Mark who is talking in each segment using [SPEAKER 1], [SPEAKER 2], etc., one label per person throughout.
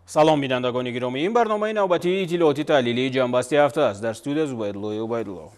[SPEAKER 1] Салом, бинандагони гиромӣ. Ин барномаи навбатии иттилооти таҳлилии Ҷамъбасти ҳафта аст. Дар студия Зубайдуллои Убайдулло.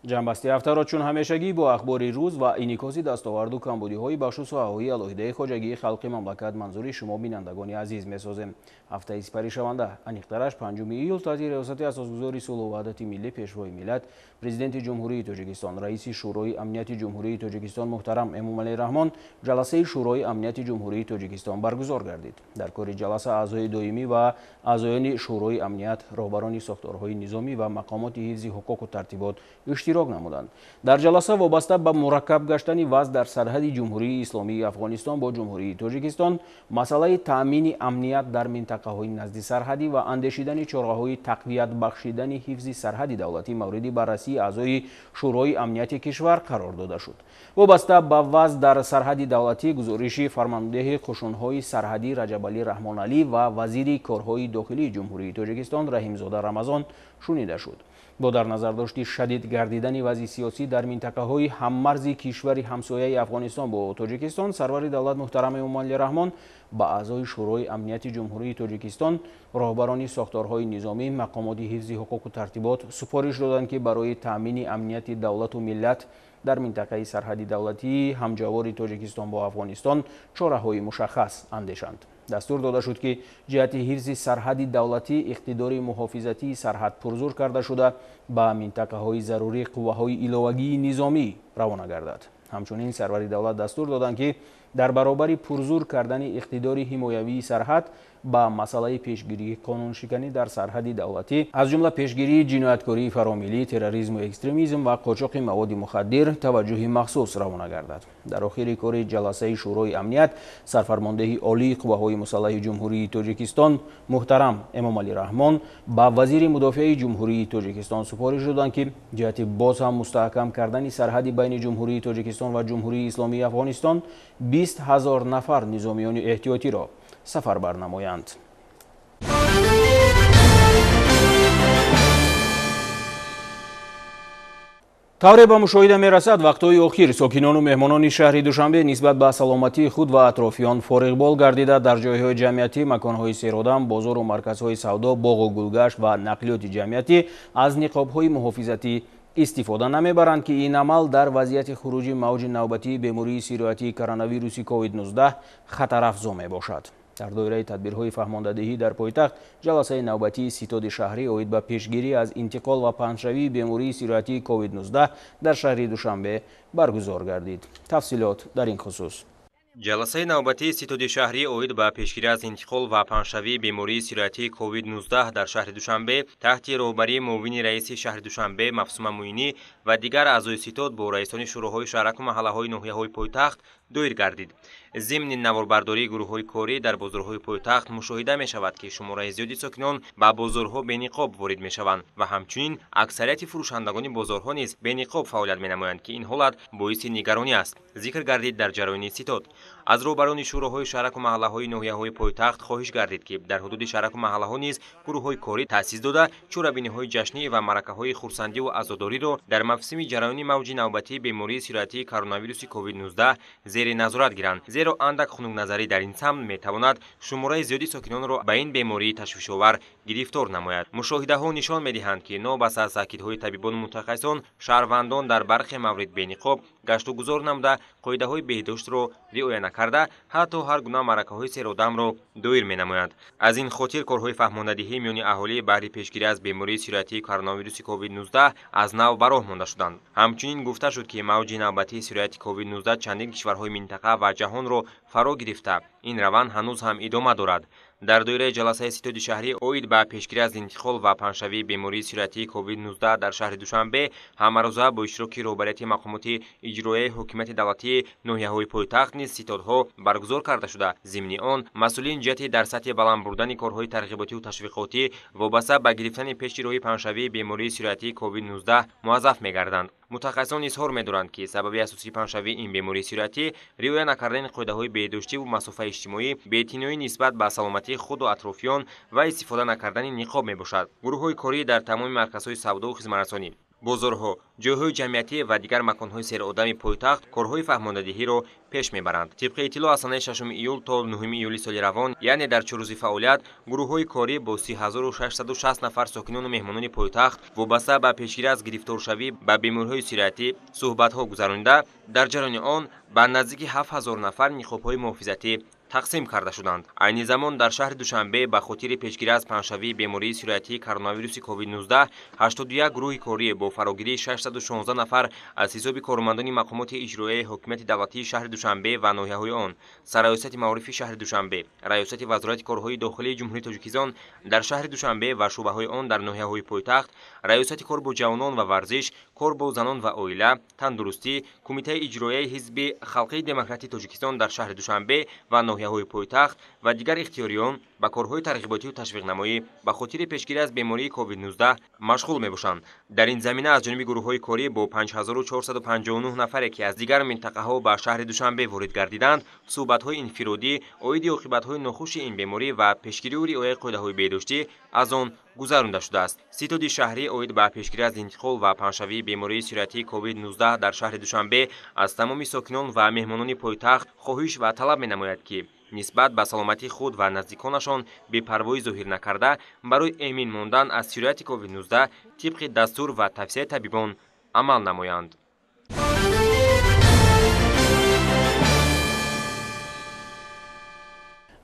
[SPEAKER 1] Ҷамъбасти ҳафтаро чун ҳамешагӣ бо ахбори рӯз ва инъикоси дастоварду камбудиҳои бахшу соҳаҳои алоҳидаи хоҷагии халқи мамлакат манзури шумо бинандагони азиз месозем. Ҳафтаи сипаришаванда, аниқтараш 5 июл, таҳти риёсати асосгузори сулҳу ваҳдати миллӣ, пешвои миллат, президенти Ҷумҳурии Тоҷикистон, раиси Шӯрои Амнияти Ҷумҳурии Тоҷикистон муҳтарам Эмомалӣ Раҳмон ҷаласаи Шӯрои Амнияти Ҷумҳурии Тоҷикистон баргузор гардид. Дар кори ҷаласа аъзои доимӣ ва аъзоёни Шӯрои Амният, роҳбарони сохторҳои низомӣ ва мақомоти ҳифзи ҳуқуқу тартибот иштирок намуданд. Дар ҷаласа вобаста ба мураккаб гаштани вазъ дар сарҳади Ҷумҳурии Исломии Афғонистон бо Ҷумҳурии Тоҷикистон, масъалаи таъмини амният дар минтақаҳои назди сарҳадӣ ва андешидани чораҳои тақвият бахшидани ҳифзи сарҳади давлатӣ мавриди баррасии аъзои Шӯрои Амнияти кишвар қарор дода шуд. Вобаста ба вазъ дар сарҳади давлатӣ гузориши фармондеҳи қушунҳои сарҳадӣ Раҷабалӣ Раҳмоналӣ ва вазири корҳои дохилии Ҷумҳурии Тоҷикистон Раҳимзода Рамазон шунида шуд. Бо дар назардошти шадид гардидани вазъи сиёсӣ дар минтақаҳои ҳаммарзи кишвари ҳамсояи Афғонистон бо Тоҷикистон, сарвари давлат муҳтарам Эмомалӣ Раҳмон ба аъзои Шӯрои Амнияти Ҷумҳурии Тоҷикистон, роҳбарони сохторҳои низомӣ, мақомоти ҳифзи ҳуқуқу тартибот супориш доданд, ки барои таъмини амнияти давлату миллат дар минтақаи сарҳади давлатии ҳамҷавори Тоҷикистон бо Афғонистон чораҳои мушаххас андешанд. Дастур дода шуд, ки ҷиҳати ҳифзи сарҳади давлатӣ иқтидори муҳофизатии сарҳад пурзур карда шуда, ба минтақаҳои зарурӣ қувваҳои иловагии низомӣ равона гардад. Ҳамчунин сарвари давлат дастур доданд, ки дар баробари пурзур кардани иқтидори ҳимоявии сарҳад ба масъалаи пешгирии қонуншиканӣ дар сарҳади давлатӣ, аз ҷумла пешгирии ҷинояткории фаромиллӣ, терроризму экстремизм ва қочоқи маводи мухаддир таваҷҷӯҳи махсус равона гардад. Дар охири кори ҷаласаи Шӯрои Амният сарфармондеҳи олии қувваҳои мусаллаҳи Ҷумҳурии Тоҷикистон муҳтарам Эмомалӣ Раҳмон ба вазири мудофиаи Ҷумҳурии Тоҷикистон супориш доданд, ки ҷиҳати боз ҳам мустаҳкам кардани сарҳади байни Ҷумҳурии Тоҷикистон ва Ҷумҳурии Исломии Афғонистон 20 000 нафар низомиёни эҳтиётиро сафарбар намоянд. Тавре ба мушоҳида мерасад, вақтҳои охир сокинону меҳмонони шаҳри Душанбе нисбат ба саломатии худ ва атрофиён фориғбол гардида, дар ҷойҳои ҷамъиятӣ, маконҳои серодам, бозору марказҳои савдо, боғу гулгашт ва нақлиёти ҷамъиятӣ аз ниқобҳои муҳофизатӣ истифода намебаранд, ки ин амал дар вазъияти хуруҷи мавҷи навбатии бемории сироятии коронавируси COVID-19 хатарафзо мебошад. Дар доираи тадбирҳои фаҳмондадиҳӣ дар пойтахт ҷаласаи навбатии ситоди шаҳрӣ оид ба пешгирӣ аз интиқол ва паҳншавии бемории сироятии COVID-19 дар шаҳри Душанбе баргузор гардид. Тафсилот дар ин хусус.
[SPEAKER 2] Ҷаласаи навбатии ситоди шаҳрӣ оид ба пешгирӣ аз интиқол ва паҳншавии бемории сироятии COVID-19 дар шаҳри Душанбе таҳти роҳбарии муовини раиси шаҳри Душанбе Мафсума Муинӣ ва дигар аъзои ситод бо раисони шӯроҳои шаҳраку маҳаллаҳои ноҳияҳои пойтахт доир гардид. Зимни наворбардории гурӯҳҳои корӣ дар бозорҳои пойтахт мушоҳида мешавад, ки шумораи зиёди сокинон ба бозорҳо бениқоб ворид мешаванд ва ҳамчунин аксарияти фурӯшандагони бозорҳо низ бениқоб фаъолият менамоянд, ки ин ҳолат боиси нигаронӣ аст. Зикр гардид дар ҷараёни ситод. Аз роҳбарони шӯроҳои шаҳраку маҳаллаҳои ноҳияҳои пойтахт хоҳиш гардид, ки дар ҳудуди шаҳраку маҳаллаҳо низ гурӯҳҳои корӣ таъсис дода, чорабиниҳои ҷашнӣ ва маъракаҳои хурсандиву азодориро дар мавсими ҷараёни мавҷи навбатии бемории сироятии коронавируси COVID-19 зери назорат гиранд, зеро андак хунукназарӣ дар ин самт метавонад шумораи зиёди сокинонро ба ин бемории ташвишовар гирифтор намояд. Мушоҳидаҳо нишон медиҳанд, ки новобаста аз таъкидҳои табибону мутахассисон, шаҳрвандон дар бархе маврид бениқоб гаштугузор намуда, қоидаҳои беҳдоштро риоя накарда, ҳатто ҳар гуна маъракаҳои серодамро доир менамоянд. Аз ин хотир корҳои фаҳмондадиҳӣ миёни аҳолӣ баҳри пешгирӣ аз бемории сироятии коронавируси COVID-19 аз нав ба роҳ монда шуданд. Ҳамчунин гуфта шуд, ки мавҷи навбатии сирояти COVID-19 чандин кишварҳои минтақа ва ҷаҳонро фаро гирифта, ин раванд ҳанӯз ҳам идома дорад. Дар доираи ҷаласаи ситоди шаҳрӣ оид ба пешгирӣ аз интиқол ва паҳншавии бемории сироятии COVID-19 дар шаҳри Душанбе ҳамарӯза бо иштироки роҳбарияти мақомоти иҷроияи ҳокимияти давлатии ноҳияҳои пойтахт низ ситодҳо баргузор карда шуда, зимни он масъулин ҷиҳати дар сатҳи баланд бурдани корҳои тарғиботиву ташвиқотӣ вобаста ба гирифтани пеши роҳи паҳншавии бемории сироятии COVID-19 муаззаф мегарданд. Мутахассисон изҳор медоранд, ки сабаби асосии паҳншавии ин бемории сироятӣ риоя накардани қоидаҳои беҳдоштиву масофаи иҷтимоӣ, беэътиноӣ нисбат ба саломатии худу атрофиён ва истифода накардани ниқоб мебошад. Гурӯҳҳои корӣ дар тамоми марказҳои савдову хизматрасонӣ, Бозорҳо, ҷойҳои ҷамъиятӣ ва дигар маконҳои серодами пойтахт корҳои фаҳмондадиҳиро пеш мебаранд. Тибқи иттилоъ аз санаи 6 июл то 9 июли соли равон, яъне дар 4 рӯзи фаъолият, гурӯҳҳои корӣ бо 3660 нафар сокинону меҳмонони пойтахт вобаста ба пешгирӣ аз гирифторшавӣ ба бемориҳои сироятӣ суҳбатҳо гузаронида, дар ҷараёни он ба наздики 7000 нафар ниқобҳои муҳофизатӣ тақсим карда шуданд. Айни замон дар шаҳри Душанбе ба хотири пешгирӣ аз паҳншавии бемории сироятии коронавируси COVID-19 81 гурӯҳи корӣ бо фарогирии 616 нафар аз ҳисоби кормандони мақомоти иҷроияи ҳокимияти давлатии шаҳри Душанбе ва ноҳияҳои он, Сарраёсати маорифи шаҳри Душанбе, Раёсати вазорати корҳои дохилии Ҷумҳурии Тоҷикистон дар шаҳри Душанбе ва шӯъбаҳои он дар ноҳияҳои пойтахт, Раёсати кор бо ҷавонон ва варзиш, кор бо занон ва оила, тандурустӣ, Кумитаи иҷроияи Ҳизби Халқии Демократии Тоҷикистон дар шаҳри Душанбе ва ноҳияҳои пойтахт ва дигар ихтиёриён ба корҳои тарғиботию ташвиқнамоӣ ба хотири пешгирӣ аз бемории COVID-19 машғул мебошанд. Дар ин замина аз ҷониби гурӯҳҳои корӣ бо 5459 нафаре, ки аз дигар минтақаҳо ба шаҳри Душанбе ворид гардиданд, суҳбатҳои инфиродӣ оиди оқибатҳои нохуши ин беморӣ ва пешгирию риояи қоидаҳои беҳдоштӣ аз он гузаронда шудааст. Ситоди шаҳрӣ оид ба пешгирӣ аз интиқол ва паҳншавии бемории сироятии COVID-19 дар шаҳри Душанбе аз тамоми сокинон ва меҳмонони пойтахт хоҳиш ва талаб менамояд, ки нисбат ба саломатии худ ва наздиконашон бепарвоӣ зоҳир накарда, барои эмин мондан аз сирояти COVID-19 тибқи дастур ва тавсияи табибон амал намоянд.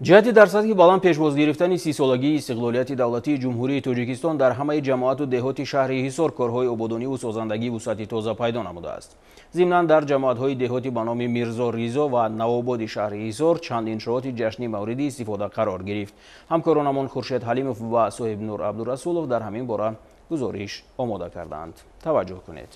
[SPEAKER 1] Ҷиҳати дар сатҳи баланд пешвоз гирифтани 30-солагии истиқлолияти давлатии Ҷумҳурии Тоҷикистон дар ҳамаи ҷамоату деҳоти шаҳри Ҳисор корҳои ободониву созандагӣ вусъати тоза пайдо намудааст. Зимнан дар ҷамоатҳои деҳоти ба номи Мирзо Ризо ва Навободи шаҳри Ҳисор чанд иншооти ҷашнӣ мавриди истифода қарор гирифт. Ҳамкоронамон Хуршед Ҳалимов ва Соҳибнур Абдурасулов дар ҳамин бора гузориш омода кардаанд. Таваҷҷӯҳ кунед.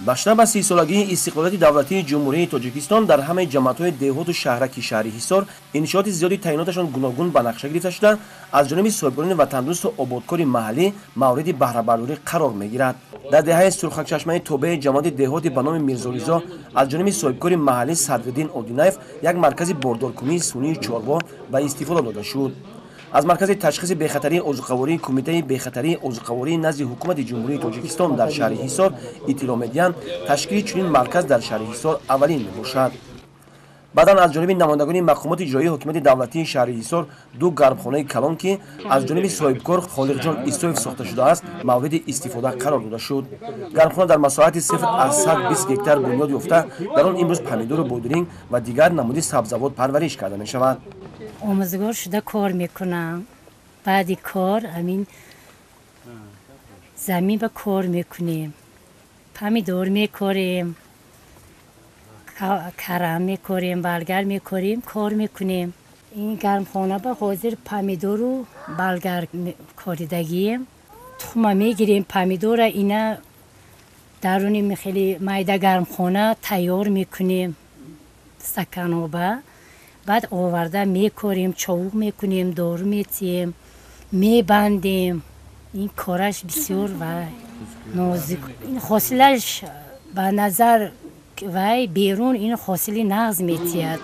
[SPEAKER 3] Бахшида ба 30-солагии истиқлолияти давлатии Ҷумҳурии Тоҷикистон дар ҳамаи ҷамоатҳои деҳоту шаҳраки шаҳри Ҳисор иншооти зиёди таъиноташон гуногун ба нақша гирифта шуда, аз ҷониби соҳибкорони ватандӯсту ободкори маҳаллӣ мавриди баҳрабардорӣ қарор мегирад. Дар деҳаи Сурхакчашмаи тобеи ҷамоати деҳоти ба номи Мирзоризо аз ҷониби соҳибкори маҳаллӣ Садриддин Одинаев як маркази бордоркунии сунъии чорво ба истифода дода шуд. Аз маркази ташхиси бехатарии озуқавории Кумитаи бехатарии озуқавории назди Ҳукумати Ҷумҳурии Тоҷикистон дар шаҳри Ҳисор иттилоъ медиҳанд, ташкили чунин марказ дар шаҳри Ҳисор аввалин мебошад. Баъдан аз ҷониби намояндагони мақомоти иҷроии ҳокимияти давлатии шаҳри Ҳисор ду гармхонаи калон, ки аз ҷониби соҳибкор Холиқҷон Исоев сохта шудааст, мавриди истифода қарор дода шуд. Гармхона дар масоҳати 0,120 гектар бунёд ёфта, дар он имрӯз помидору бодиринг ва дигар намуди сабзавот парвариш карда мешавад.
[SPEAKER 4] Омӯзгор шуда кор мекунам. Баъди кор ҳамин замин ба кор мекунем, помидор мекорем, карам мекорем, балгар мекорем, кор мекунем. Ин гармхона ба ҳозир помидору балгар коридагием. Тухма мегирем, помидора ина даруни хеле майда гармхона тайёр мекунем, стаканоба. Баъд оварда мекорем, човуқ мекунем, дору метием, мебандем. Ин кораш бисёр вай нозик. Ин ҳосилаш ба назар вай берун ин ҳосили нағз метиҳад.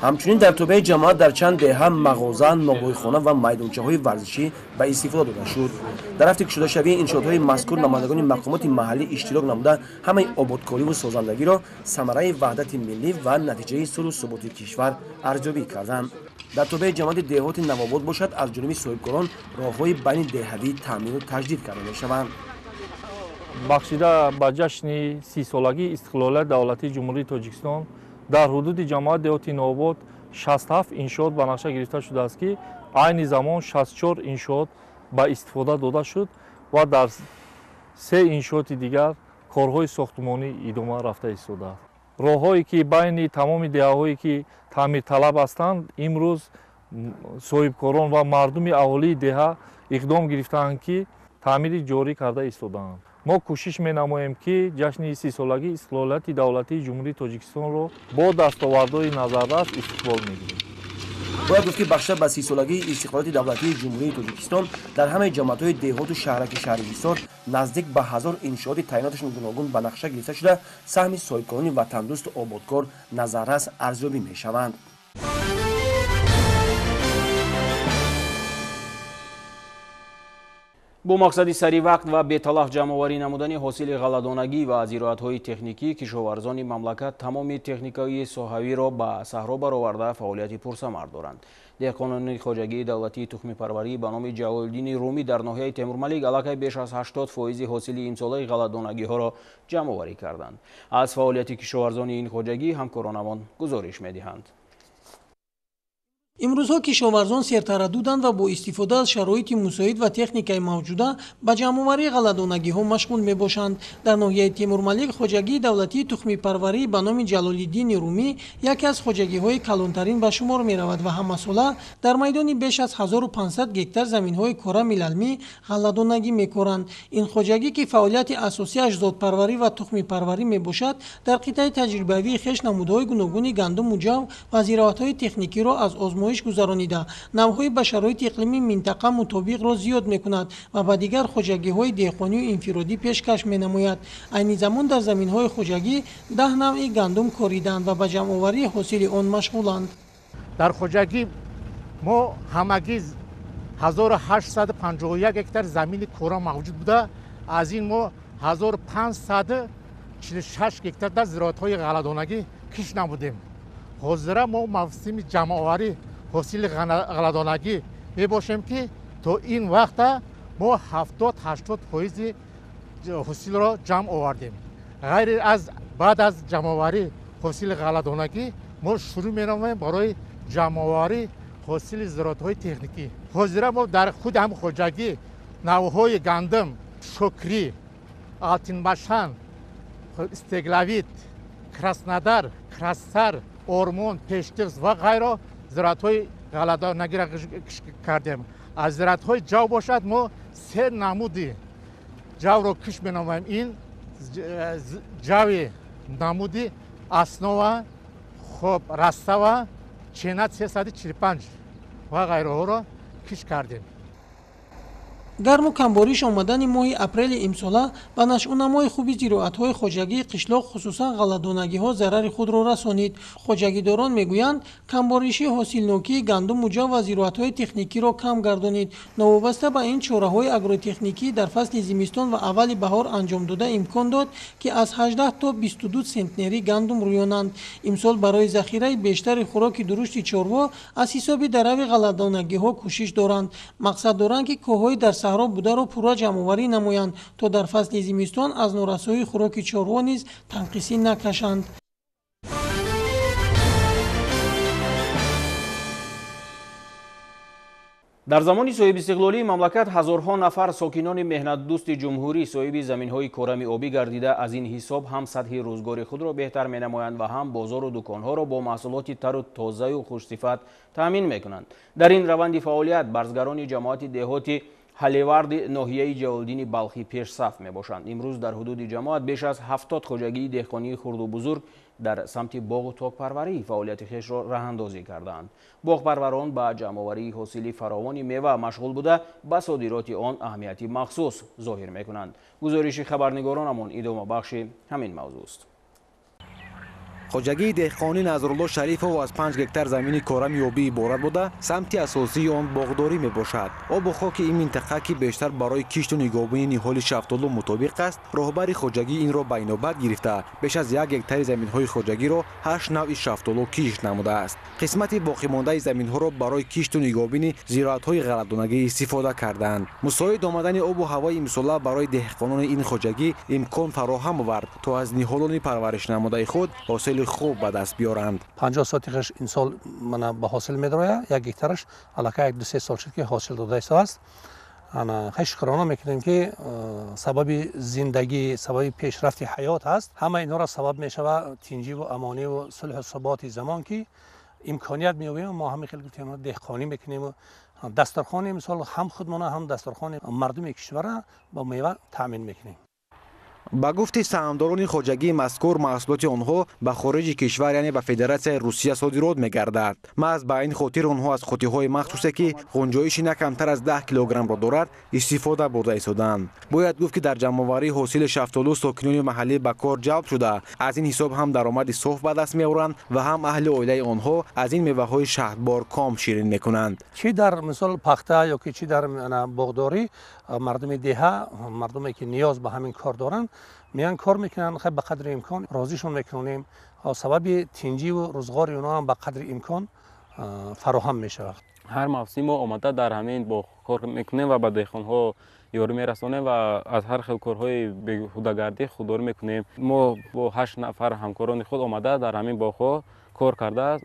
[SPEAKER 3] Ҳамчунин дар тобеи ҷамоат дар чанд деҳа мағоза, нобойхона ва майдончаҳои варзишӣ ба истифода дода шуд. Дар рафти кушодашавии иншоотҳои мазкур намояндагони мақомоти маҳаллӣ иштирок намуда, ҳамаи ободкориву созандагиро самараи ваҳдати миллӣ ва натиҷаи сулҳу суботи кишвар арзёбӣ карданд. Дар тобеи ҷамоати деҳоти Навобод бошад, аз ҷониби соҳибкорон роҳҳои байни деҳавӣ таъмиру таҷдид карда мешаванд.
[SPEAKER 5] Бахшида ба ҷашни 30-солагии истиқлолияти давлатии Ҷумҳурии Тоҷикистон дар ҳудуди ҷамоати деҳоти Навобод 67 иншоот ба нақша гирифта шудааст, ки айни замон 64 иншоот ба истифода дода шуд ва дар 3 иншооти дигар корҳои сохтмонӣ идома рафта истодааст. Роҳҳое ки байни тамоми деҳаҳое ки таъмирталаб ҳастанд, имрӯз соҳибкорон ва мардуми аҳолии деҳа иқдом гирифтаанд, ки таъмири ҷорӣ карда истодаанд. Мо кӯшиш менамоем, ки ҷашни 30-солагии истиқлолияти давлатии Ҷумҳурии Тоҷикистонро бо дастовардҳои назаррас истиқбол мегирем.
[SPEAKER 3] Бояд гуфт, ки бахшида ба 30-солагии истиқлолияти давлатии Ҷумҳурии Тоҷикистон дар ҳамаи ҷамоатҳои деҳоту шаҳраки шаҳри Ҳисор наздик ба 1000 иншооти таъиноташон гуногун ба нақша гирифта шуда, саҳми соҳибкорони ватандӯсту ободкор назаррас арзёбӣ мешаванд.
[SPEAKER 1] Бо мақсади сари вақт ва беталаф ҷамъоварӣ намудани ҳосили ғалладонагӣ ва зироатҳои техникӣ, кишоварзони мамлакат тамоми техникаи соҳавиро ба саҳро бароварда фаъолияти пурсамар доранд. Деҳқонони хоҷагии давлатии тухмипарварӣ ба номи Ҷалолиддини Румӣ дар ноҳияи Темурмалик аллакай беш аз 80% ҳосили имсолаи ғалладонагиҳоро ҷамъоварӣ карданд. Аз фаъолияти кишоварзони ин хоҷагӣ ҳамкоронамон гузориш медиҳанд.
[SPEAKER 6] Имрӯзҳо кишоварзон сертараддуданд ва бо истифода аз шароити мусоид ва техникаи мавҷуда ба ҷамъоварии ғалладонагиҳо машғул мебошанд. Дар ноҳияи Темурмалик хоҷагии давлатии тухмипарварӣ ба номи Ҷалолиддини Румӣ яке аз хоҷагиҳои калонтарин ба шумор меравад ва ҳамасола дар майдони беш аз 1500 гектар заминҳои корами лалмӣ ғалладонагӣ мекоранд. Ин хоҷагӣ, ки фаъолияти асосиаш зодпарварӣ ва тухмипарварӣ мебошад, дар қитъаи таҷрибавии хеш намудҳои гуногуни гандуму ҷав ва зироатҳои техникиро аз озмоиш гузаронида, навъҳои ба шароити иқлими минтақа мутобиқро зиёд мекунад ва ба дигар хоҷагиҳои деҳқонию инфиродӣ пешкаш менамояд. Айни замон дар заминҳои хоҷагӣ 10 навъи гандум кориданд ва ба ҷамъоварии ҳосили он машғуланд.
[SPEAKER 7] Дар хоҷагӣ мо ҳамагӣ 1851 гектар замини кора мавҷуд буда, аз ин мо 1546 гектар дар зироатҳои ғалладонагӣ кишт намудем. Ҳозира мо мавсими ҷамъоварӣ ҳосили ғалладонагӣ мебошем, ки то ин вақта мо 70-80% ҳосилро ҷамъ овардем. Ғайри аз баъд аз ҷамъоварӣ ҳосили ғалладонагӣ мо шурӯъ менамоем барои ҷамъоварӣ ҳосили зироатҳои техникӣ. Ҳозира мо дар худи ҳам хоҷагӣ навъҳои гандум, шукрӣ, алтинбашан, истеглавит, Краснодар, Красар, Ормон, Пештирс ва ғайро зироатҳои ғалладонагиро кишт кардем. Аз зироатҳои ҷав бошад, мо 3 намуди ҷавро кишт менамоем. Ин ҷави намуди Основа, хоб Растава, Чена 345 ва ғайроҳоро кишт кардем.
[SPEAKER 6] Гарму камбориш омадани моҳи апрели имсола ба нашъунамои хуби зироатҳои хоҷагии қишлоқ, хусусан ғалладонагиҳо, зарари худро расонид. Хоҷагидорон мегӯянд, камбориши ҳосилнокии гандуму ҷав ва зироатҳои техникиро кам гардонид. Новобаста ба ин, чораҳои агротехникӣ дар фасли зимистон ва аввали баҳор анҷом дода имкон дод, ки аз 18 то 22 сентнери гандум рӯёнанд. Имсол барои захираи бештари хӯроки дурушти чорво аз ҳисоби дарави ғалладонагиҳо кӯшиш доранд. Мақсад доранд, ки кӯҳҳои дар саҳро бударо пурра ҷамъоварӣ намоянд, то дар фасли зимистон аз норасоии хӯроки чорво низ танқисӣ накашанд.
[SPEAKER 1] Дар замони соҳибистиқлолии мамлакат ҳазорҳо нафар сокинони меҳнатдӯсти ҷумҳурӣ соҳиби заминҳои корами обӣ гардида, аз ин ҳисоб ҳам сатҳи рӯзгори худро беҳтар менамоянд ва ҳам бозору дуконҳоро бо маҳсулоти тару тозаю хушсифат таъмин мекунанд. Дар ин раванди фаъолият барзгарони ҷамоати деҳоти Ҳалеварди ноҳияи Ҷалолиддини Балхӣ пешсаф мебошанд. Имрӯз дар ҳудуди ҷамоат беш аз 70 хоҷагии деҳқонии хурду бузург дар самти боғу токпарварӣ фаъолияти хешро роҳандозӣ кардаанд. Боғпарварон ба ҷамъоварии ҳосили фаровони мева машғул буда, ба содироти он аҳамияти махсус зоҳир мекунанд. Гузориши хабарнигоронамон идомабахши ҳамин мавзӯст.
[SPEAKER 8] Хоҷагии деҳқонӣ Назрулло Шарифов аз 5 гектар замини корами обӣ иборат буда, самти асосии он боғдорӣ мебошад. Обу хоки ин минтақа, ки бештар барои кишту нигоҳубини ниҳоли шафтолу мутобиқ аст, роҳбари хоҷагӣ инро ба инобат гирифта, беш аз 1 гектари заминҳои хоҷагиро 8 навъи шафтолу кишт намудааст. Қисмати боқимондаи заминҳоро барои кишту нигоҳубини зироатҳои ғалладонагӣ истифода кардаанд. Мусоид омадани обу ҳавои имсола барои деҳқонони ин хоҷагӣ имкон фароҳам овард, то аз ниҳолони парваришнамудаи худ ҳосили хуб ба даст биёранд.
[SPEAKER 9] 50 сотихаш имсол мана ба ҳосил медрояд, 1 гектараш аллакай 1-2-3 сол шуд, ки ҳосил дода истодааст. Хеле шукрона мекунем, ки сабаби зиндагӣ, сабаби пешрафти ҳаёт ҳаст. Ҳама инҳоро сабаб мешавад тинҷиву амониву сулҳу суботи замон, ки имконият меёбем мо ҳамин хел гуфтем деҳқонӣ мекунем дастархони мисол ҳам худмона, ҳам дастархони мардуми кишварро бо мева таъмин мекунем.
[SPEAKER 8] Ба гуфти саҳмдорони хоҷагии мазкур, маҳсулоти онҳо ба хориҷи кишвар, яъне ба Федератсияи Русия содирот мегардад. Маҳз ба ин хотир онҳо аз қуттиҳои махсусе, ки ғунҷоиши на камтар аз 10 килограммро дорад, истифода бурда истодаанд. Бояд гуфт, ки дар ҷамъоварии ҳосили шафтолу сокинони маҳаллӣ ба кор ҷалб шуда, аз ин ҳисоб ҳам даромади соф ба даст меоранд ва ҳам аҳли оилаи онҳо аз ин меваҳои шаҳдбор ком ширин мекунанд.
[SPEAKER 9] Чӣ дар мисол пахта ё ки чӣ дар боғдорӣ, мардуми деҳа, мардуме ки ниёз ба ҳамин кор доранд, меян кор мекунанд, хай ба қадри имкон розишон мекунем. Сабаби тинҷиву рӯзғори онҳо ҳам ба қадри имкон фароҳам мешавад.
[SPEAKER 10] Ҳар мавсим мо омада дар ҳамин боғ кор мекунем ва ба деҳқонҳо ёрӣ мерасонем ва аз ҳар хел корҳои беҳудагардӣ худдорӣ мекунем. Мо бо 8 нафар ҳамкорони худ омада дар ҳамин боғҳо кор карда,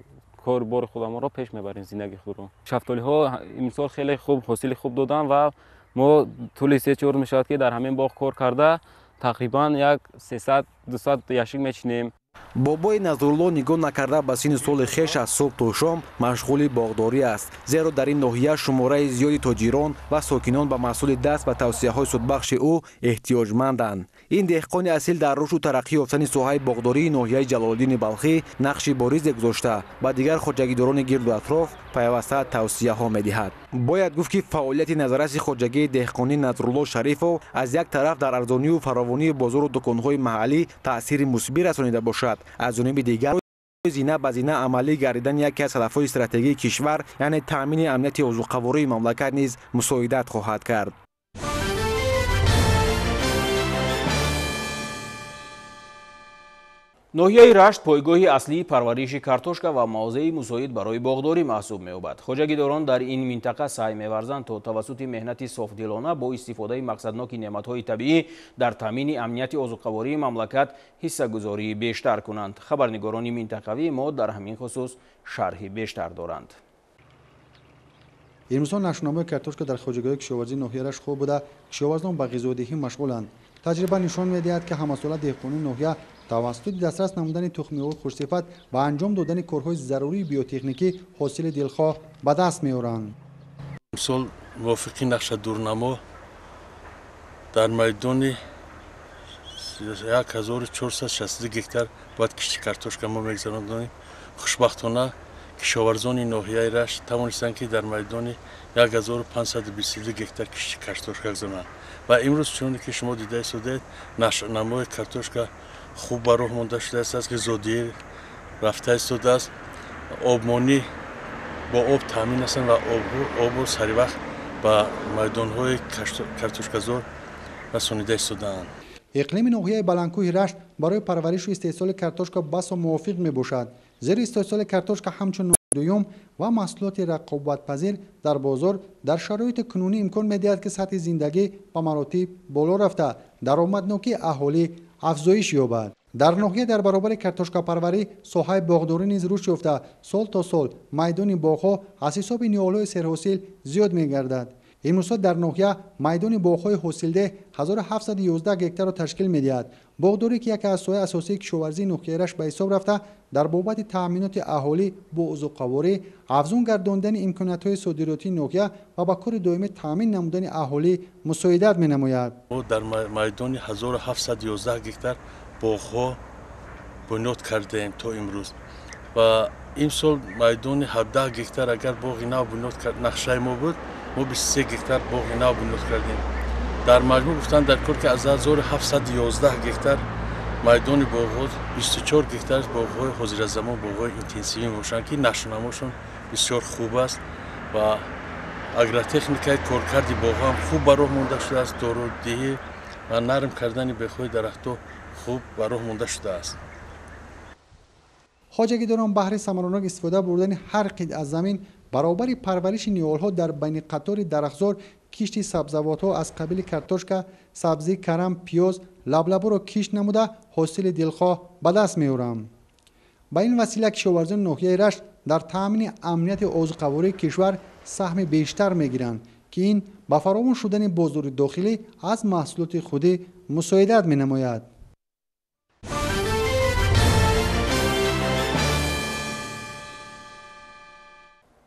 [SPEAKER 10] корбори худамонро пеш мебарем, зиндагии худро. Шафтолиҳо имсол хеле хуб ҳосили хуб доданд ва мо тӯли 3-4 мешавад, ки дар ҳамин боғ кор карда тақрибан як 300-200 яшик мечинем.
[SPEAKER 8] Бобои Назрулло нигоҳ накарда ба синну соли хеш аз субҳ то шом машғули боғдорӣ аст, зеро дар ин ноҳия шумораи зиёди тоҷирон ва сокинон ба маҳсули даст ва тавсияҳои судбахши ӯ эҳтиёҷманданд. Ин деҳқони асил дар рушду тараққӣ ёфтани соҳаи боғдории ноҳияи Ҷалолиддини Балхӣ нақши боризе гузошта, ба дигар хоҷагидорони гирду атроф пайваста тавсияҳо медиҳад. Бояд гуфт, ки фаъолияти назарраси хоҷагии деҳқонӣ Назрулло Шарифов аз як тараф дар арзонию фаровонии бозору дуконҳои маҳаллӣ таъсири мусбӣ расонида бошад, аз ҷониби дигар зина ба зина амалӣ гардидани яке аз ҳадафҳои стратегии кишвар, яъне таъмини амнияти озуқавории мамлакат низ мусоидат хоҳад кард.
[SPEAKER 1] Ноҳияи Рашт пойгоҳи аслии парвариши картошка ва мавзеи мусоид барои боғдорӣ маҳсуб меёбад. Хоҷагидорон дар ин минтақа саъй меварзанд, то тавассути меҳнати софдилона бо истифодаи мақсадноки неъматҳои табиӣ дар таъмини амнияти озуқавории мамлакат ҳиссагузории бештар кунанд. Хабарнигорони минтақавии мо дар ҳамин хусус шарҳи бештар доранд.
[SPEAKER 11] Имрӯзҳо нашъунамои картошка дар хоҷагиҳои кишоварзии ноҳияи Рашт хуб буда, кишоварзон ба ғизодиҳӣ машғуланд. Таҷриба нишон медиҳад, ки ҳамасола деҳқонони ноҳия тавассути дастрас намудани тухмиҳои хушсифат ва анҷом додани корҳои зарурии биотехникӣ ҳосили дилхоҳ ба даст меоранд.
[SPEAKER 12] Имсол мувофиқи нақша дурнамо дар майдони 1462 гектар бояд кишти картошка мо мегузаронем. Хушбахтона кишоварзони ноҳияи Рашт тавонистанд, ки дар майдони 1522 гектар кишти картошка гузаронанд. Ва имрӯз чуноне ки шумо дида истодаед, нашъунамои картошка хуб ба роҳ монда шудааст, ғизодиҳӣ рафта истодааст, обмонӣ бо об таъмин ҳастанд ва обро саривақт ба майдонҳои картошказор расонида истодаанд.
[SPEAKER 11] Иқлими ноҳияи Баландкӯҳи Рашт барои парваришу истеҳсоли картошка басо мувофиқ мебошад, зеро истеҳсоли картошка ҳамчун дуюм ва маҳсулоти рақобатпазир дар бозор дар шароити кунунӣ имкон медиҳад, ки сатҳи зиндагӣ ба маротиб боло рафта, даромаднокии аҳолӣ афзоиш ёбад. Дар ноҳия дар баробари картошкапарварӣ соҳаи боғдорӣ низ рушд ёфта, сол то сол майдони боғҳо аз ҳисоби ниҳолҳои серҳосил зиёд мегардад. Имрӯзҳо дар ноҳия майдони боғҳои ҳосилдеҳ 1711 гектарро ташкил медиҳад. Боғдорӣ, ки яке аз соҳаи асосии кишоварзии ноҳияи Рашт ба ҳисоб рафта, дар бобати таъминоти аҳолӣ бо озуқаворӣ, афзун гардондани имкониятҳои содиротии ноҳия ва ба кори доимӣ таъмин намудани аҳолӣ мусоидат менамояд.
[SPEAKER 12] Мо дар майдони 1711 гектар боғҳо бунёд кардаем то имрӯз ва имсол майдони 17 гектар агар боғи нав бунёд нақшаи мо буд, мо 23 гектар боғи нав бунёд кардем. Дар маҷмӯъ гуфтанд дар кор, ки аз 1711 гектар майдони боғҳо 24 гектар боғҳои ҳозиразамон, боғҳои интенсивӣ мебошанд, ки нашъунамошон бисёр хуб аст ва агротехникаи коркарди боғҳо ҳам хуб ба роҳ монда шудааст, дорудиҳӣ ва нарм кардани бехҳои дарахтҳо хуб ба роҳ монда шудааст.
[SPEAKER 11] Хоҷагидорон баҳри самаранок истифода бурдани ҳар қит аз замин баробари парвариши ниҳолҳо дар байни қатори дарахтзор кишти сабзавотҳо аз қабили картошка, сабзӣ, карам, пиёз, лаблабуро кишт намуда ҳосили дилхоҳ ба даст меоранд. Ба ин васила кишоварзони ноҳияи Рашт дар таъмини амнияти озуқавории кишвар саҳми бештар мегиранд, ки ин ба фаровон шудани бозори дохилӣ аз маҳсулоти худӣ мусоидат менамояд.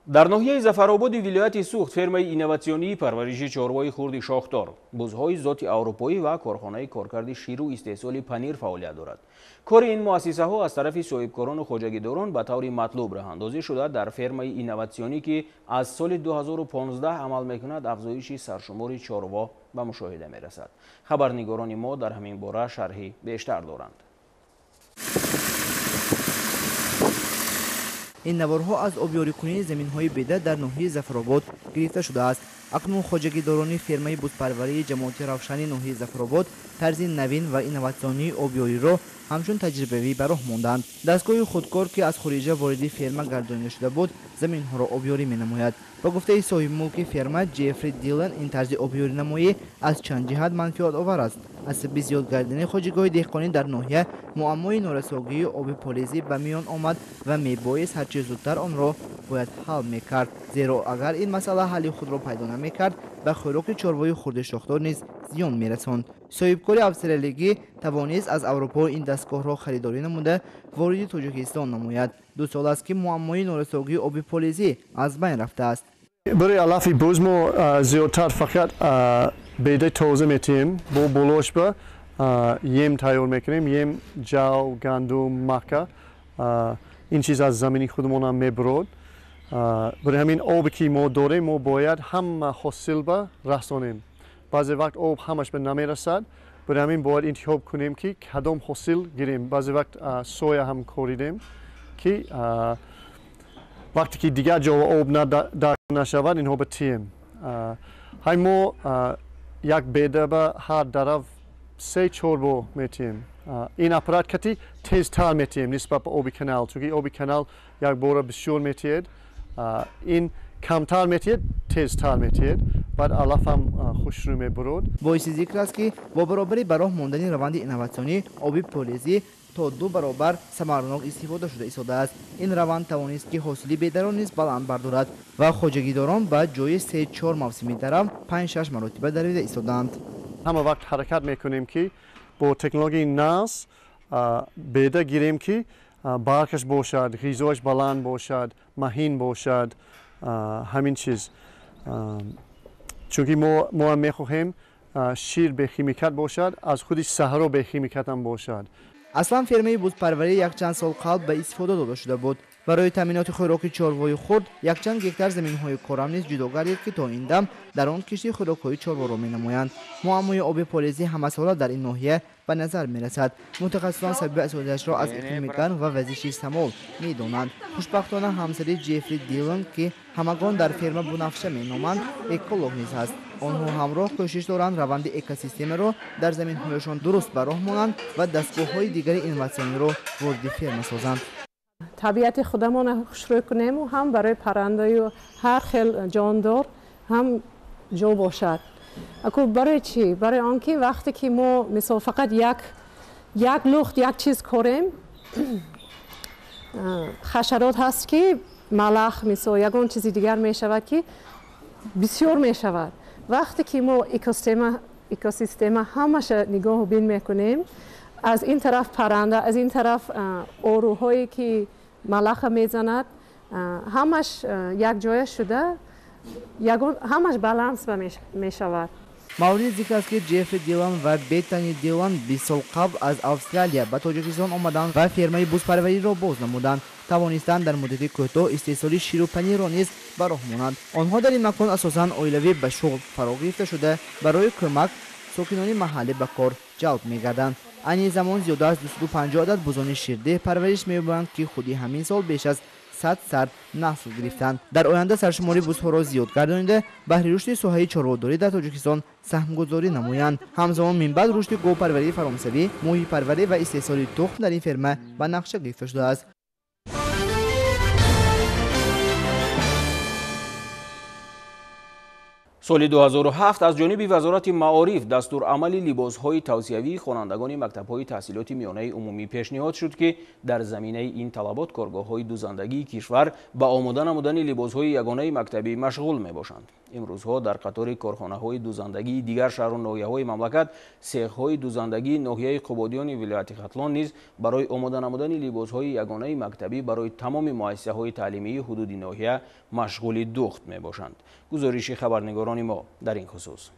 [SPEAKER 1] Дар ноҳияи Зафарободи вилояти Суғд фермаи инноватсионии парвариши чорвои хурди шохдор, бузҳои зоти аврупоӣ ва корхонаи коркарди ширу истеҳсоли панир фаъолият дорад. Кори ин муассисаҳо аз тарафи соҳибкорону хоҷагидорон ба таври матлуб роҳандозӣ шуда, дар фермаи инноватсионӣ, ки аз соли 2015 амал мекунад, афзоиши саршумори чорво ба мушоҳида мерасад. Хабарнигорони мо дар ҳамин бора шарҳи бештар доранд.
[SPEAKER 13] Ин наворҳо аз обёрикунии заминҳои беда дар ноҳияи Зафаробод гирифта шудааст. Акнун хоҷагидорони фермаи бузпарварии ҷамоати Равшани ноҳияи Зафаробод тарзи навин ва инноватсионии обёриро ҳамчун таҷрибавӣ ба роҳ монданд. Дастгоҳи худкор, ки аз хориҷа вориди ферма гардонида шуда буд, заминҳоро обёрӣ менамояд. Ба гуфтаи соҳибмулки ферма Ҷеффри Дилан, ин тарзи обёринамоӣ аз чанд ҷиҳат манфиатовар аст. Аз сабаби зиёд гардидани хоҷагиҳои деҳқонӣ дар ноҳия муаммои норасогии оби полезӣ ба миён омад ва мебоист ҳарчи зудтар онро бояд ҳал мекард, зеро агар ин масъала ҳалли худро пайдо намекард, ба хӯроки чорвои хурди шохдор низ зиён мерасонд. Соҳибкори австралиягӣ тавонист аз Аврупо ин дастгоҳро харидорӣ намуда вориди Тоҷикистон намояд. 2 сол аст, ки муаммои норасогии оби полезӣ аз байн рафтааст.
[SPEAKER 14] Барои алафи буз мо зиёдтар фақат бедаи тоза метиҳем, бо болош ба ем тайёр мекунем, ем ҷав, гандум, мака. Ин чиз аз замини худамонам мебурод. Барои ҳамин обе ки мо дорем, мо бояд ҳама ҳосил ба расонем. Баъзе вақт об ҳамаш ба намерасад, барои ҳамин бояд интихоб кунем, ки кадом ҳосил гирем. Баъзе вақт соя ҳам коридем, ки вақте ки дигар ҷо об дар нашавад, инҳо ба тием. Ҳай мо як беда ба ҳар дарав 3-4 бор метиҳем. Ин аппарат кати тезтар метиҳем нисбат ба оби канал, чунки оби канал як бора бисёр метиҳед, ин камтар метиҳед, тезтар метиҳед, баъд алафам хушрӯ мебурод.
[SPEAKER 13] Боиси зикр аст, ки бо баробари ба роҳ мондани раванди инноватсионӣ оби полезӣ то 2 баробар самарнок истифода шуда истодааст. Ин раванд тавонист, ки ҳосили бедаро низ баланд бардорад ва хоҷагидорон ба ҷои 3-4 мавсими дарав 5-6 маротиба дарида истодаанд.
[SPEAKER 14] Ҳама вақт ҳаракат мекунем, ки бо технологияи наз беда гирем, ки баркаш бошад, ғизояш баланд бошад, маҳин бошад, ҳамин чиз. Чунки мо ҳам мехоҳем шир бехимикат бошад, аз худи саҳро бехимикатам бошад.
[SPEAKER 13] Аслан фермаи бузпарварӣ якчанд сол қабл ба истифода дода шуда буд. Барои таъминоти хӯроки чорвои хурд якчанд гектар заминҳои корам низ ҷудо гардид, ки то ин дам дар он кишти хӯрокҳои чорворо менамоянд. Муаммои оби полезӣ ҳамасола дар ин ноҳия ба назар мерасад. Мутахассисон сабаби асосиашро аз иқлими гарм ва вазиши самол медонанд. Хушбахтона ҳамсари Ҷеффри Дилан, ки ҳамагон дар ферма Бунафша меноманд, эколог низ ҳаст. Онҳо ҳамроҳ кӯшиш доранд раванди экосистемаро дар заминҳояшон дуруст ба роҳ монанд ва дастгоҳҳои дигари инноватсиониро вориди ферма созанд.
[SPEAKER 15] Табиати худамонро хушрӯй кунему ҳам барои паррандаю ҳар хел ҷондор ҳам ҷо бошад. Аку барои чӣ? Барои он ки вақте ки мо мисол фақат як лухт як чиз корем, хашарот ҳаст, ки малах мисол ягон чизи дигар мешавад, ки бисёр мешавад. Вақте ки мо экосистема ҳамаша нигоҳу бин мекунем, аз ин тараф парранда, аз ин тараф оруҳое ки малаха мезанад, ҳамаш якҷоя шуда, ҳамаш баланс мешавад.
[SPEAKER 13] Мавриди зикр аст, ки Ҷеффри Дилан ва Беттани Дилан 20 сол қабл аз Австралия ба Тоҷикистон омаданд ва фермаи бузпарвариро боз намуданд. Тавонистанд дар муддати кӯтоҳ истеҳсоли ширу панирро низ ба роҳ монанд. Онҳо дар ин макон асосан оилавӣ ба шуғл фаро гирифта шуда, барои кӯмак сокинони маҳаллӣ ба кор ҷалб мегарданд. Айни замон зиёда аз 250 адад бузони ширдеҳ парвариш меёбанд, ки худи ҳамин сол беш аз 100 сар насл гирифтанд. Дар оянда саршумори бузҳоро зиёд гардонида, баҳри рушди соҳаи чорводорӣ дар Тоҷикистон саҳмгузорӣ намоянд. Ҳамзамон минбаъд рушди говпарварии фаромсавӣ, моҳипарварӣ ва истеҳсоли тухм дар ин ферма ба нақша гирифта шудааст.
[SPEAKER 1] Соли 2007 аз ҷониби Вазорати маориф дастурамали либосҳои тавсиявии хонандагони мактабҳои таҳсилоти миёнаи умумӣ пешниҳод шуд, ки дар заминаи ин талабот коргоҳҳои дузандагии кишвар ба омода намудани либосҳои ягонаи мактабӣ машғул мебошанд. Имрӯзҳо дар қатори корхонаҳои дузандагии дигар шаҳру ноҳияҳои мамлакат сехҳои дузандагии ноҳияи Қубодиёни вилояти Хатлон низ барои омода намудани либосҳои ягонаи мактабӣ барои тамоми муассисаҳои таълимии ҳудуди ноҳия машғули духт мебошанд. Гузориши хабарнигорони мо дар ин хусус.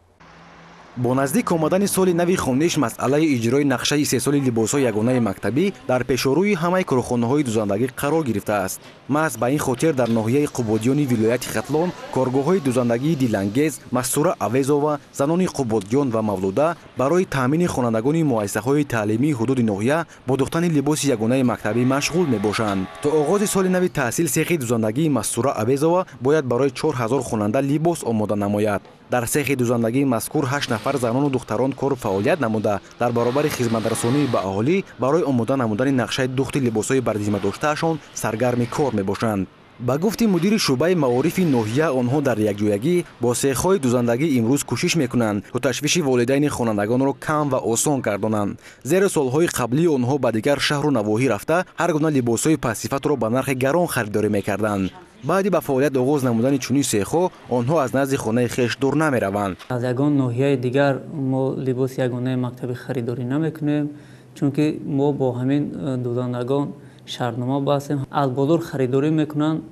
[SPEAKER 8] Бо наздик омадани соли нави хониш масъалаи иҷрои нақшаи истеҳсоли либосҳои ягонаи мактабӣ дар пешорӯи ҳамаи корхонаҳои дузандагӣ қарор гирифтааст. Маҳз ба ин хотир дар ноҳияи Қубодиёни вилояти Хатлон коргоҳҳои дузандагии Дилангез, Мастура Авезова, занони Қубодиён ва Мавлуда барои таъмини хонандагони муассисаҳои таълимии ҳудуди ноҳия бо духтани либоси ягонаи мактабӣ машғул мебошанд. То оғози соли нави таҳсил сехи дузандагии Мастура Авезова бояд барои 4000 хонанда либос омода намояд. Дар сехи дузандагии мазкур 8 нафар занону духтарон кору фаъолият намуда, дар баробари хизматрасонии ба аҳолӣ барои омода намудани нақшаи духти либосҳои бар зимма доштаашон саргарми кор мебошанд. Ба гуфти мудири шӯъбаи маорифи ноҳия, онҳо дар якҷоягӣ бо сехҳои дузандагӣ имрӯз кӯшиш мекунанд, то ташвиши волидайни хонандагонро кам ва осон гардонанд. Зеро солҳои қаблии онҳо ба дигар шаҳру навоҳӣ рафта, ҳар гуна либосҳои пастсифатро ба нархи гарон харидорӣ мекарданд. Баъди ба фаъолият оғоз намудани чунин сехҳо, онҳо аз назди хонаи хеш дур намераванд.
[SPEAKER 16] Аз ягон ноҳияи дигар мо либоси ягонаи мактабӣ харидорӣ намекунем, чунки мо бо ҳамин дузандагон шартнома бастем. Аз бозор харидорӣ мекунанд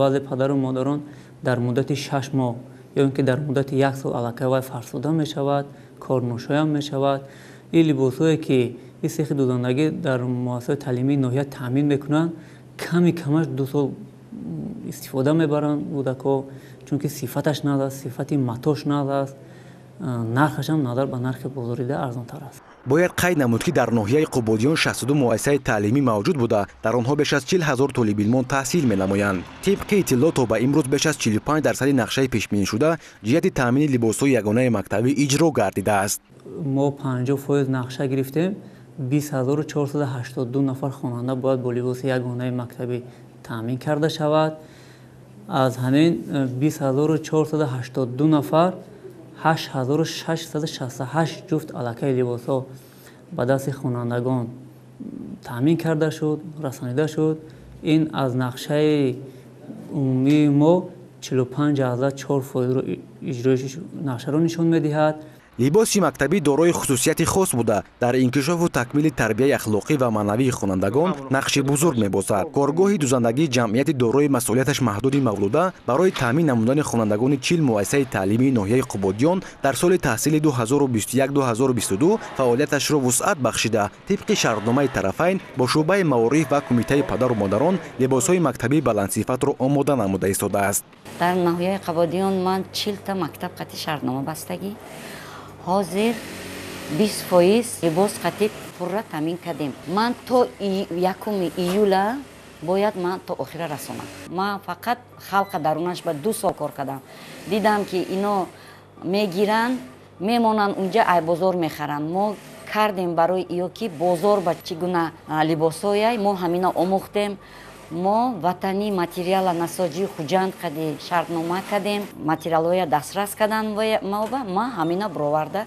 [SPEAKER 16] баъзе падару модарон дар муддати 6 моҳ ё ин ки дар муддати 1 сол аллакай вай фарсуда мешавад, корношоям мешавад. Ин либосҳое ки ин сехи дузандагӣ дар муассисаҳои таълимии ноҳия таъмин мекунанд, ками камаш 2 сол истифода мебаранд кӯдакҳо, чунки сифаташ нағз аст, сифати матош нағз аст, нархашам назар ба нархи бозорида арзонтар аст.
[SPEAKER 8] Бояд қайд намуд, ки дар ноҳияи Қубодиён 62 муассисаи таълимӣ мавҷуд буда, дар онҳо беш аз 40 000 толибилмон таҳсил менамоянд. Тибқи иттилоъ, то ба имрӯз беш аз 45% нақшаи пешбинишуда ҷиҳати таъмини либосҳои ягонаи мактабӣ иҷро гардидааст.
[SPEAKER 16] Мо 50% нақша гирифтем, 20482 нафар хонанда бояд бо либоси ягонаи мактабӣ таъмин карда шавад. Аз ҳамин 20482 нафар 8668 ҷуфт аллакай либосҳо ба дасти хонандагон таъмин карда шуд, расонида шуд. Ин аз нақшаи умумии мо 45,4%-ро иҷроиши нақшаро нишон медиҳад.
[SPEAKER 8] Либоси мактабӣ дорои хусусияти хос буда, дар инкишофу такмили тарбияи ахлоқӣ ва маънавии хонандагон нақши бузург мебозад. Коргоҳи дузандагии ҷамъияти дорои масъулияташ маҳдуди Мавлуда барои таъмин намудани хонандагони 40 муассисаи таълимии ноҳияи Қубодиён дар соли таҳсили 2021-2022 фаъолияташро вусъат бахшида, тибқи шартномаи тарафайн бо шӯъбаи маориф ва кумитаи падару модарон либосҳои мактабии баландсифатро омода намуда истодааст.
[SPEAKER 17] Дар ноҳияи Қубодиён ман 40 мактаб қати шартнома бастагӣ. Ҳозир 20% либос қатӣ пурра таъмин кардем. Ман то 1 июла бояд ман то охира расонам. Ман фақат халқа дарунаш ба 2 сол кор кардам. Дидам, ки ино мегиранд, мемонанд унҷа, ай бозор мехаранд. Мо кардем барои иё, ки бозор ба чӣ гуна либосҳояй, мо ҳамина омӯхтем. Мо ватанӣ материала насоҷии Хуҷанд қади шартнома кардем, материалҳоя дастрас кардан моба, ма ҳамина бироварда,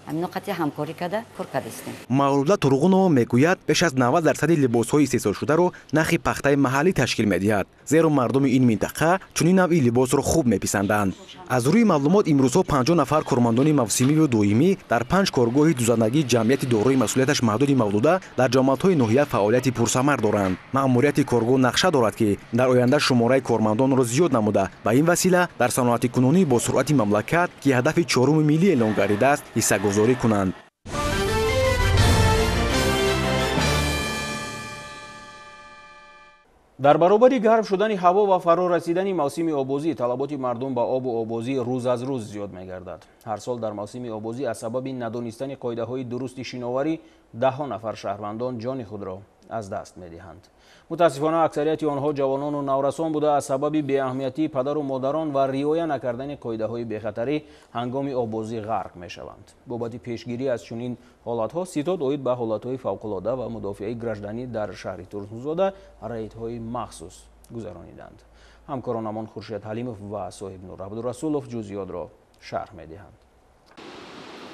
[SPEAKER 17] ҳамино қати ҳамкорӣ карда кор кардистем.
[SPEAKER 8] Мавлуда Турғунова мегӯяд, беш аз 90% либосҳои истеҳсолшударо нархи пахтаи маҳаллӣ ташкил медиҳад, зеро мардуми ин минтақа чунин навъи либосро хуб меписанданд. Аз рӯи маълумот, имрӯзҳо 50 нафар кормандони мавсимиву доимӣ дар 5 коргоҳи дузандагии ҷамъияти дорои масъулияташ маҳдуди Мавлуда дар ҷамоатҳои ноҳия фаъолияти пурсамар доранд. Маъмурияти коргоҳ нақша дорад, ки дар оянда шумораи кормандонро зиёд намуда, ба ин васила дар саноати кунунӣ бо суръати мамлакат, ки ҳадафи чоруми миллӣ эълон гардидааст, ҳиссагузорӣ кунанд.
[SPEAKER 1] Дар баробари гарм шудани ҳаво ва фаро расидани мавсими обозӣ, талаботи мардум ба обу обозӣ рӯз аз рӯз зиёд мегардад. Ҳар сол дар мавсими обозӣ аз сабаби надонистани қоидаҳои дурусти шиноварӣ даҳҳо нафар шаҳрвандон ҷони худро аз даст медиҳанд. Мутаассифона, аксарияти онҳо ҷавонону наврасон буда, аз сабаби беаҳамиятии падару модарон ва риоя накардани қоидаҳои бехатарӣ ҳангоми обозӣ ғарқ мешаванд. Бобати пешгирӣ аз чунин ҳолатҳо ситод оид ба ҳолатҳои фавқулода ва мудофиаи гражданӣ дар шаҳри Турсунзода рейдҳои махсус гузарониданд. Ҳамкоронамон Хуршед Ҳалимов ва Соҳибнур Абдурасулов ҷузъиётро шарҳ медиҳанд.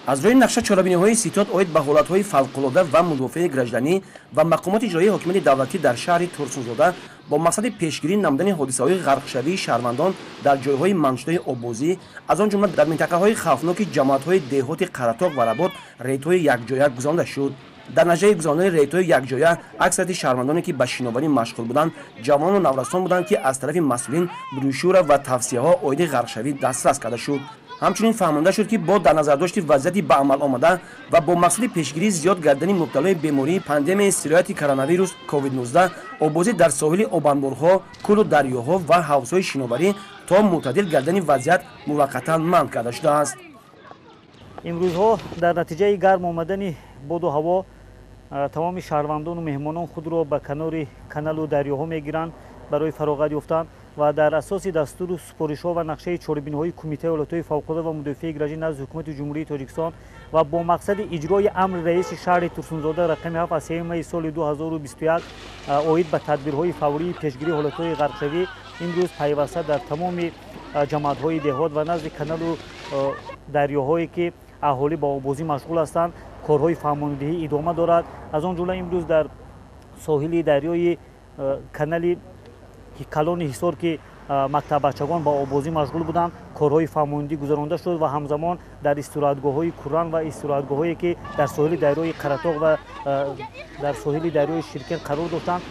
[SPEAKER 3] Аз рӯи нақша чорабиниҳои ситод оид ба ҳолатҳои фавқулода ва мудофиаи гражданӣ ва мақомоти иҷроии ҳокимияти давлатӣ дар шаҳри Турсунзода бо мақсади пешгирӣ намудани ҳодисаҳои ғарқшавии шаҳрвандон дар ҷойҳои манъшудаи оббозӣ, аз он ҷумла дар минтақаҳои хавфноки ҷамоатҳои деҳоти Қаратоқ ва Работ рейдҳои якҷоя гузаронида шуд. Дар натиҷаи гузаронидани рейдҳои якҷоя аксарияти шаҳрвандоне ки ба шиноварӣ машғул буданд, ҷавонону наврасон буданд, ки аз тарафи масъулин брюшюра ва тавсияҳо оиди ғарқшавӣ дастрас карда шуд. Ҳамчунин фаҳмонда шуд, ки бо дар назардошти вазъияти ба амал омада ва бо мақсади пешгирии зиёд гардани мубталои бемории пандемияи сирояти коронавирус COVID-19 оббозӣ дар соҳили обанборҳо, кӯлу дарёҳо ва ҳавзҳои шиноварӣ то мӯътадил гардани вазъият муваққатан манъ карда шудааст.
[SPEAKER 18] Имрӯзҳо дар натиҷаи гарм омадани боду ҳаво тамоми шаҳрвандону меҳмонон худро ба канори каналу дарёҳо мегиранд барои фароғат ёфтан ва дар асоси дастуру супоришҳо ва нақшаи чорабиниҳои Кумитаи ҳолатҳои фавқулода ва мудофиаи гражданӣ назди Ҳукумати Ҷумҳурии Тоҷикистон ва бо мақсади иҷрои амри раиси шаҳри Турсунзода рақами 7 аз 3 майи соли 2021 оид ба тадбирҳои фаврии пешгирии ҳолатҳои ғарқшавӣ имрӯз пайваста дар тамоми ҷамоатҳои деҳот ва назди каналу дарёҳое ки аҳолӣ ба оббозӣ машғул ҳастанд корҳои фаҳмондиҳӣ идома дорад. Аз он ҷумла имрӯз дар соҳили дарёи канали калони Ҳисор ки мактаббачагон ба оббозӣ машғул буданд корҳои фаҳмондӣ гузаронда шуд ва ҳамзамон дар истироҳатгоҳҳои Куран ва истироҳатгоҳҳое ки дар соҳили дарёи Қаратоқ ва дар соҳили дарёи Ширкен қарор доштанд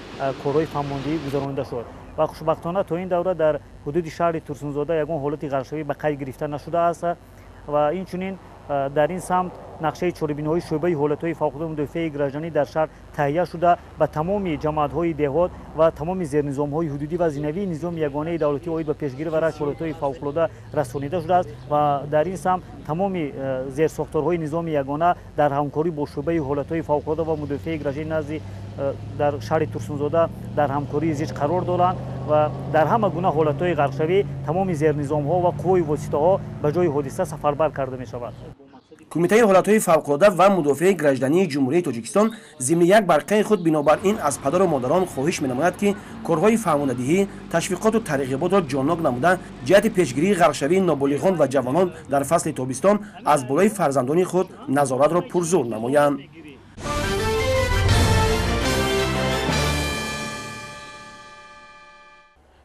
[SPEAKER 18] корҳои фаҳмондиҳӣ гузаронида шуд. Ва хушбахтона то ин давра дар ҳудуди шаҳри Турсунзода ягон ҳолати ғарқшавӣ ба қайд гирифта нашудааст ва инчунин дар ин самт нақшаи чорабиниҳои шӯъбаи ҳолатҳои фавқулода мудофиаи гражданӣ дар шаҳр таҳия шуда ба тамоми ҷамоатҳои деҳот ва тамоми зернизомҳои ҳудудӣ ва зинавии низоми ягонаи давлатӣ оид ба пешгирӣ ва рафъи ҳолатҳои фавқулода расонида шудааст ва дар ин самт тамоми зерсохторҳои низоми ягона дар ҳамкорӣ бо шӯъбаи ҳолатҳои фавқулода ва мудофиаи гражданӣ назди дар шаҳри Турсунзода дар ҳамкории зич қарор доранд ва дар ҳама гуна ҳолатҳои ғарқшавӣ тамоми зернизомҳо ва қувваи воситаҳо ба ҷои ҳодиса сафарбар карда мешавад.
[SPEAKER 3] Кумитаи ҳолатҳои фавқулода ва мудофиаи граждании Ҷумҳурии Тоҷикистон зимни як барқаи худ бинобар ин аз падару модарон хоҳиш менамояд, ки корҳои фаҳмонадиҳӣ, ташвиқоту тарғиботро ҷоннок намуда ҷиҳати пешгирии ғарқшавии ноболиғон ва ҷавонон дар фасли тобистон аз болои фарзандони худ назоратро пурзур намоянд.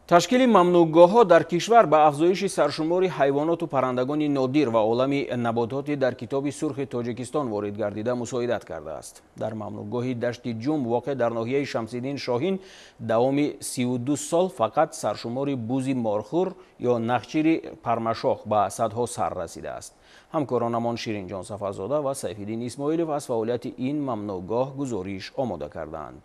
[SPEAKER 1] Ташкили мамнӯъгоҳҳо дар кишвар ба афзоиши саршумори ҳайвоноту паррандагони нодир ва олами набототи дар Китоби сурхи Тоҷикистон ворид гардида мусоидат кардааст. Дар мамнӯъгоҳи Дашти Ҷум воқеъ дар ноҳияи Шамсиддин Шоҳин давоми 32 сол фақат саршумори бузи морхӯр ё нахчири пармашох ба садҳо сар расидааст. Ҳамкоронамон Ширинҷон Сафарзода ва Сайфиддин Исмоилов аз фаъолияти ин мамнӯъгоҳ гузориш омода кардаанд.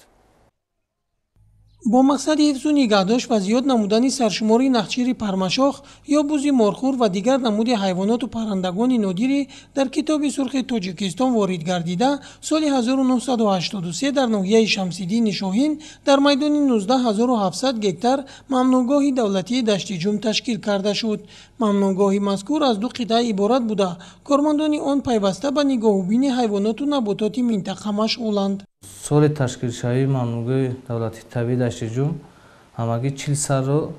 [SPEAKER 6] Бо мақсади ҳифзу нигаҳдошт ва зиёд намудани саршумори нахчири пармашох ё бузи морхӯр ва дигар намуди ҳайвоноту паррандагони нодирӣ дар Китоби сурхи Тоҷикистон ворид гардида соли 1983 дар ноҳияи Шамсиддини Шоҳин дар майдони 19700 гектар мамнӯъгоҳи давлатии Дашти Ҷум ташкил карда шуд. Мамнӯъгоҳи мазкур аз ду қитъа иборат буда, кормандони он пайваста ба нигоҳубини ҳайвоноту набототи минтақа машғуланд.
[SPEAKER 19] Соли ташкилшавии мамнӯъгоҳи давлатии табиии Дашти Ҷум ҳамагӣ 40 сарро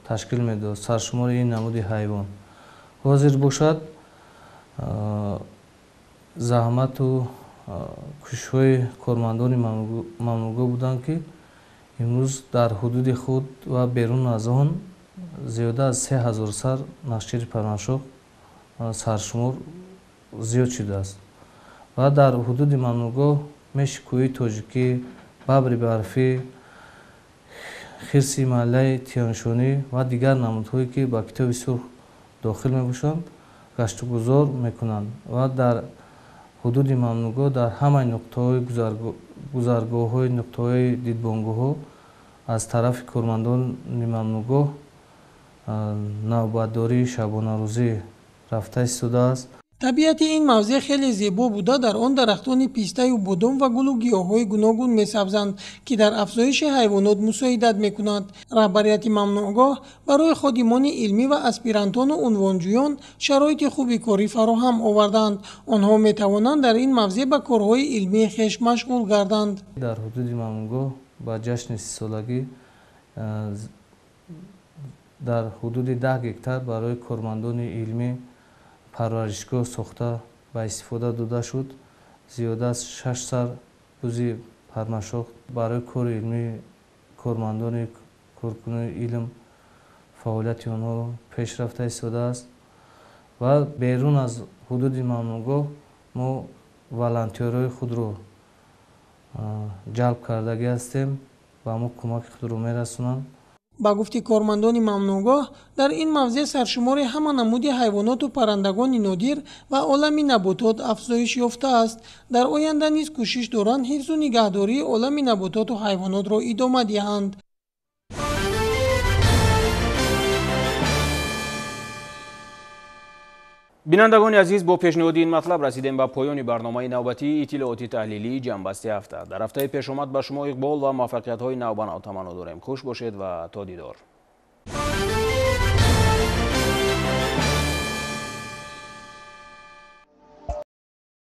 [SPEAKER 19] ташкил медод саршумори ин намуди ҳайвон. Ҳозир бошад заҳмату кӯшишҳои кормандони мамнӯъгоҳ буданд, ки имрӯз дар ҳудуди худ ва берун аз он зиёда аз 3000 сар нахчири пармашох саршумор зиёд шудааст ва дар ҳудуди мамнӯъгоҳ меши кӯҳии тоҷикӣ, бабри барфӣ, хирси маҳаллаи Тиёншонӣ ва дигар намудҳое ки ба Китоби сурх дохил мебошанд гаштугузор мекунанд ва дар ҳудуди мамнӯъгоҳ дар ҳамаи нуқтаҳои гузаргоҳҳои нуқтаҳои дидбонгоҳҳо аз тарафи кормандони мамнӯъгоҳ навбатдории шабонарӯзӣ рафта истодааст.
[SPEAKER 6] Табиати ин мавзеъ хеле зебо буда, дар он дарахтони пистаю бодом ва гулу гиёҳҳои гуногун месабзанд, ки дар афзоиши ҳайвонот мусоидат мекунад. Раҳбарияти мамнӯъгоҳ барои ходимони илмӣ ва аспирантону унвонҷӯён шароити хуби корӣ фароҳам оварданд. Онҳо метавонанд дар ин мавзеъ ба корҳои илмии хеш машғул гарданд.
[SPEAKER 19] Дар ҳудуди мамнӯъгоҳ ба ҷашни 30-солагӣ дар ҳудуди 10 гектар барои кормандони илмӣ, Парваришгоҳ сохта ба истифода дода шуд. Зиёда аз 6 сар бузи пармашох барои кори илмии кормандони коркунони илм фаъолияти онҳо пеш рафта истодааст ва берун аз ҳудуди мамнӯъгоҳ мо волонтёрҳои худро ҷалб кардагӣ ҳастем ва мо кӯмаки худро мерасонанд.
[SPEAKER 6] Ба гуфти кормандони мамнӯъгоҳ, дар ин мавзеъ саршумори ҳама намуди ҳайвоноту паррандагони нодир ва олами наботот афзоиш ёфтааст. Дар оянда низ кӯшиш доранд ҳифзу нигаҳдории олами набототу ҳайвонотро идома диҳанд.
[SPEAKER 1] Бинандагони азиз, бо пешниҳоди ин матлаб расидем ба поёни барномаи навбатии иттилооти таҳлилии ҷамъбасти ҳафта. Дар ҳафтаи пешомад ба шумо иқбол ва муваффақиятҳои навбанав таманно дорем. Хуш бошед ва то дидор.